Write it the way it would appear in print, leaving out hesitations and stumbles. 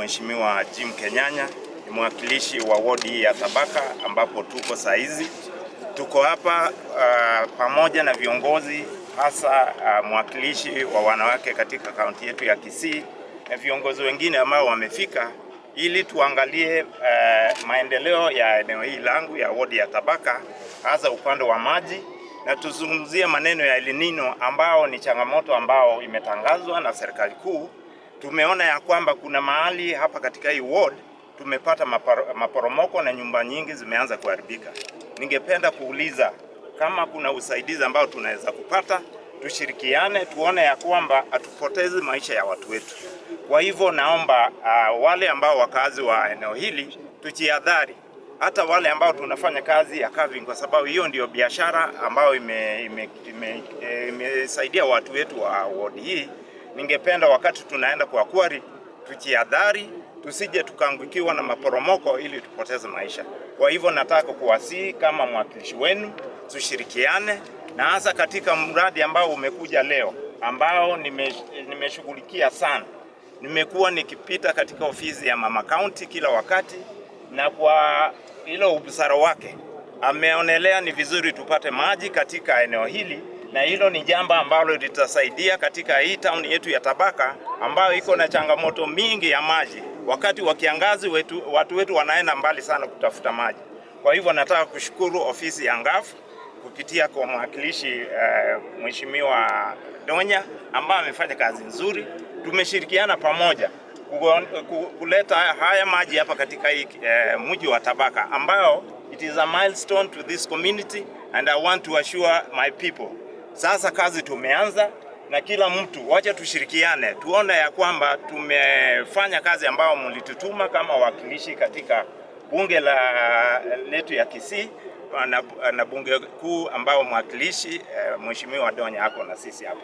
Mheshimiwa Jim Kenyanya, ni mwakilishi wa wodi hii ya Tabaka ambapo tuko saa hizi. Tuko hapa pamoja na viongozi hasa mwakilishi wa wanawake katika kaunti yetu ya Kisii na viongozi wengine ambao wamefika ili tuangalie maendeleo ya eneo hili langu ya wodi ya Tabaka, hasa upande wa maji na tuzungumzie maneno ya El Nino ambao ni changamoto ambao imetangazwa na serikali kuu. Tumeona ya kwamba kuna mahali hapa katika hii ward tumepata maporomoko na nyumba nyingi zimeanza kuharibika. Ningependa kuuliza kama kuna usaidizi ambao tunaweza kupata, tushirikiane, tuone ya kwamba hatupotezi maisha ya watu wetu. Kwa hivyo naomba wale ambao wakazi wa eneo hili tujihadhari, hata wale ambao tunafanya kazi ya carving, kwa sababu hiyo ndio biashara ambayo imesaidia watu wetu wa ward hii. Ningependa wakati tunaenda kwa quarry tujihadhari, tusije tukaangukiwa na maporomoko ili tupoteze maisha. Kwa hivyo nataka kuwasihi kama mwakilishi wenu tushirikiane, na hasa katika mradi ambao umekuja leo ambao nimeshughulikia sana. Nimekuwa nikipita katika ofisi ya Mama County kila wakati, na kwa ilo ubusara wake ameonelea ni vizuri tupate maji katika eneo hili, na hilo ni jambo ambalo litasaidia katika hii town yetu ya Tabaka ambayo iko na changamoto mingi ya maji. Wakati wa kiangazi watu wetu wanaenda mbali sana kutafuta maji. Kwa hivyo nataka kushukuru ofisi ya NGAAF kupitia kwa mwakilishi Mheshimiwa Donya ambaye amefanya kazi nzuri. Tumeshirikiana pamoja kuleta haya maji hapa katika hii mji wa Tabaka ambayo it is a milestone to this community and I want to assure my people. Sasa kazi tumeanza na kila mtu, wacha tushirikiane tuone ya kwamba tumefanya kazi ambayo mlitutuma kama wawakilishi katika bunge la letu ya Kisii na bunge kuu ambao mwakilishi Mheshimiwa Donya ako na sisi hapa.